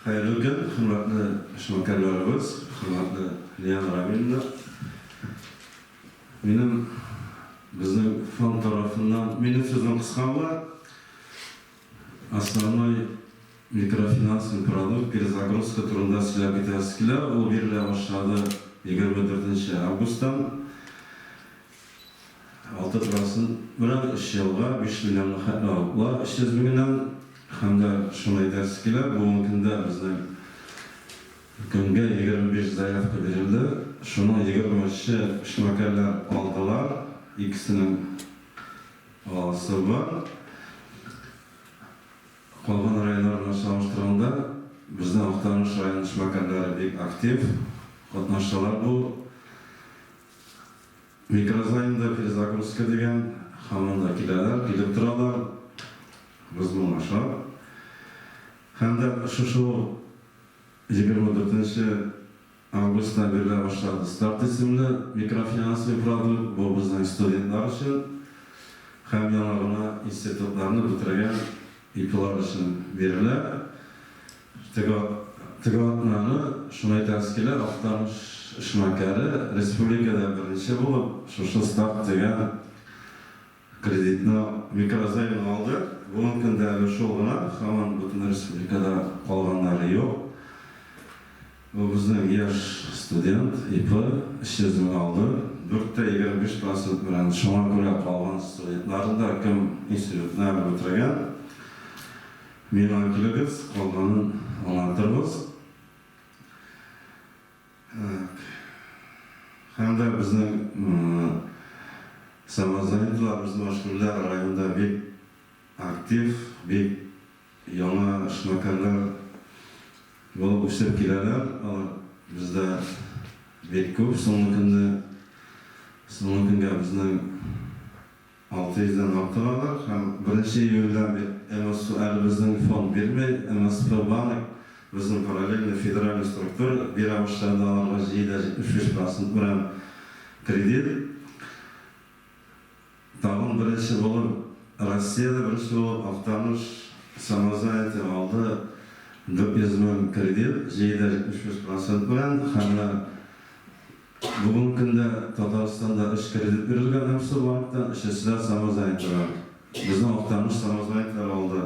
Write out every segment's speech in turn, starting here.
Хәерле көн, хөрмәтле эшмәкәрләребез, хөрмәтле Лиана Рамилевна. Минем безнең фонд тарафыннан, минем сүзем кыска була. Основной микрофинансовый продукт перезагрузка турында сөйләп китәсе килә. Ул бирелә башлады 24 нче августтан. 6% белән өч елга 5 миллионга хәтле алып була, 300 меңеннән. Һәм дә шуны әйтәсе килә, бүгенге көндә безнең көнгә 25 заявка бирелде. Шуның 20нче эшмәкәрләр алдылар, икесенең аласы бар. Калган районнар белән чагыштырганда, безнең Актаныш районы эшмәкәрләре бик актив катнашалар бу Микрозаймда перезагрузка дигән, һаман да киләләр, килеп торалар. Без моңа шат. Һәм дә шушы ук 24 нче августтан бирелә башлады Старт исемле микрофинансовый продукт, бу безнең студентлар өчен һәм яңа гына институтларны бетергән ИПлар өчен бирелә. Теге теге атнаны, шуны әйтәсе килә, Актаныш эшмәкәре республикада беренче булып шушы Старт дигән кредитны, микрозаймны алды. Бүгенге көндә әле шул гына, һаман бөтен республикада калганнары юк. Бу безнең яшь студент, ИП, 300 мең алды. 4,25 процент белән. Шуңа күрә калган студентларны да, кем институтны әле бетергән, Миңа килегез, калганын аңлатырбыз. Һәм дә безнең самозанятыйлар, үзмәшгульләр районда бик актив, бик яңа эшмәкәрләр булып үсеп киләләр. Алар бездә бик күп соңгы көндә. Соңгы көнгә безнең 600 дән артык алар һәм беренче июльдән бит МСУ әле безнең фонд бирми, МСП банк, безнең параллельный федеральный структура бирә башлады аларга 7,75 процент белән кредит. Тагын беренче булып, Россиядә беренче булып Актаныш самозанятый алды 400 мең кредит 7,75 процент белән һәм менә Бүгенге көндә Татарстанда өч кредит бирелгән МСУ банктан, өчесе дә самозанятыйлар. Безнең Актаныш самозанятыйлар алды.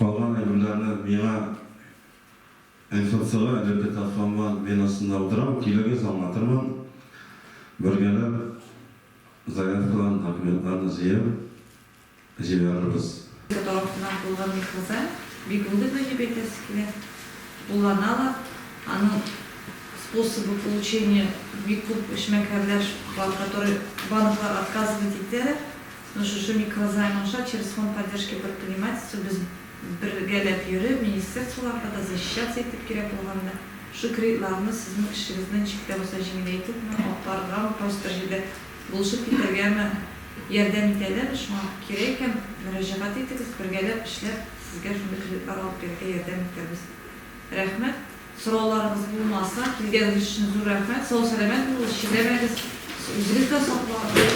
Калган әйберләрне миңа МФЦга, элекке Татфондбанк бинасында утырам, килегез, аңлатырмын. Бергәләп заявкаларны, документларны җыеп, җибәрербез. Тарафыннан куелган микрозайм бик выгодно дип әйтәсе килә. Кулланалар. Аның способы получения бик күп эшмәкәрләр бар, которые банклар отказывать итәләр. Но шушы микрозайм аша через фонд поддержки предпринимательства без бергәләп йөреп, министерстволарга да защищаться итеп кирәк булганда, шушы кредитларны сезнең эшегезне ничек тә булса җиңеләйтепме, акларгамы, кайсыдыр җирдә Булышып китәргәме, ярдәм итәләр, шуңа кирәк икән, мөрәҗәгать итегез, бергәләп эшләп, сезгә шундый кредитлар алып бирергә ярдәм итәрбез. Рәхмәт. Сорауларыгыз булмаса, килгәнегез өчен зур рәхмәт. Сау-сәламәт булыгыз, чирләмәгез, үзегез дә саклагыз.